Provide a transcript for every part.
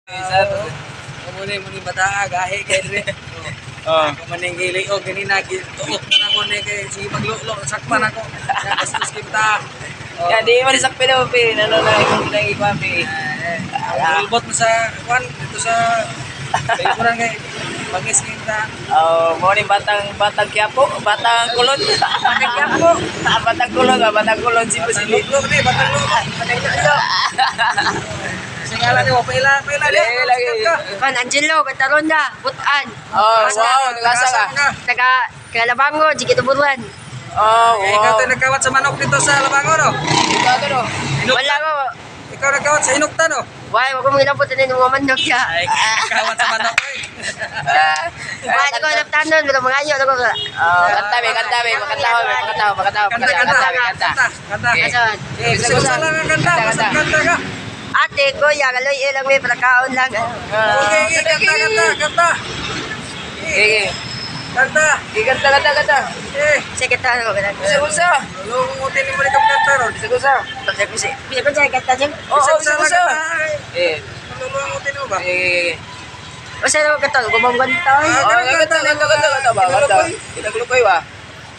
Sir, muna muna bata gahi kay dire. Oh. Ako man ning gili og ganina gituok na ako ni kay sige maglulo sakpan ako. Bastos kay bata. Oh. Ya, di man sakpin na pi. Ano na ikaw na ikaw pi. Ulbot mo sa kwan dito sa Bayuran kay bangis kay bata. Oh, mo ni batang batang Quiapo, batang Kulon. Batang Quiapo. Ah, batang Kulon, ah, batang Kulon si Batang Pusili. luglo ni, batang luglo. Batang luglo. Singala ni mo paila paila. Lagi, lagi. Kan Angelo, Kataronda, Butan. Oh, wow, nagasa ka. Taga Kalabango, Jigituburuan. Oh, Eh, ikaw wow. tayo nagkawat sa manok dito sa Labango, no? Ikaw to no. Hinuktan. Wala ko. Ikaw nagkawat sa hinuktan, no? Why, wag ko mong ilapot na yung mga manok ya. Ay, kawat sa manok, oy. Why, di ko alam tanon, wala mga ayo. Wala ko. Oh, kanta be, kanta be, makanta be, makanta, makanta, Kanta, makanta, kanta, kanta, be, kanta. kanta, kanta. Okay. Asan? Eh, gusto ko lang ang kanta, basta kanta ka. Ate, kuya, kaloy ilang may palakaon lang. Okay, okay, kanta, kanta, kanta. Okay, Kanta. okay, kanta, kanta, kanta. Eh, Sige, kanta ko. Bisa kusa, lulungutin mo ni kang kanta ron. bisa kusa. Bisa kusa. Bisa kusa, kanta dyan. Oh, oh, bisa kusa. Kanta. Eh, Lulungutin mo ba? eh, O saan ako kanta? Gumang kanta. Ah, oh, kanta, kanta, kanta, kanta ba, kanta. Kita glukoy ba?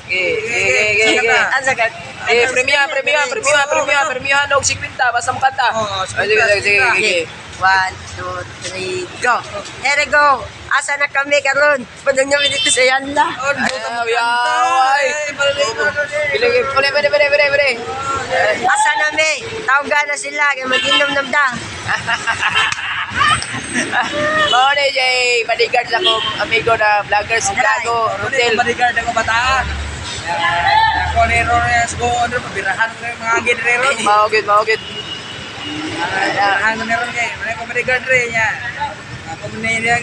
Okay, okay, okay, okay. Ang sagat. Eh, premia, premia, premia, premia, premia, og 50 basta makanta. Oo, Oh, sige, sige, sige, sige. One, two, three, go. Here we go. Asa na kami karon? Padung namin dito sa Yanda. Oh, buta mo Ay, kanta. ay. Ay, malalayo na ron, eh. Pili, pili, pili, pili, pili, pili. Asa na mi? Tawga na sila kay maginom namda. Mao ni Jay, bodyguard sa akong amigo na vlogger si Gago, Rodel. Rodel. Bodyguard ako bataan. Ako ni Ron go ano pabirahan ko yung mga ginrero. Mao gyud, mao gyud. Pabirahan ko ni Ron kay wala ko bodyguard re niya. Ako ni niya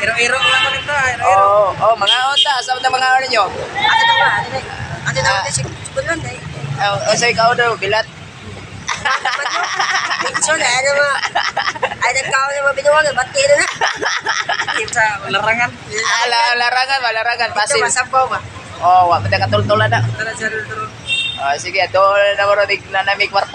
iro-iro lang ko nito, iro-iro. Oh, oh, mga unta, sa mga on ninyo. Asa na ba? Asa na ba si Kulon ay? Oh, oh, sa ikaw daw, bilat. So na ano mo? Ay nagkaon na mabinuwag, bati na na. Sa larangan. Ah, larangan ba, larangan, Ito basil. masabaw ba? Oh, wa pa katultulan na. Tara siya ron. Oh, sige, doon na mo ron, nanamig kwarta.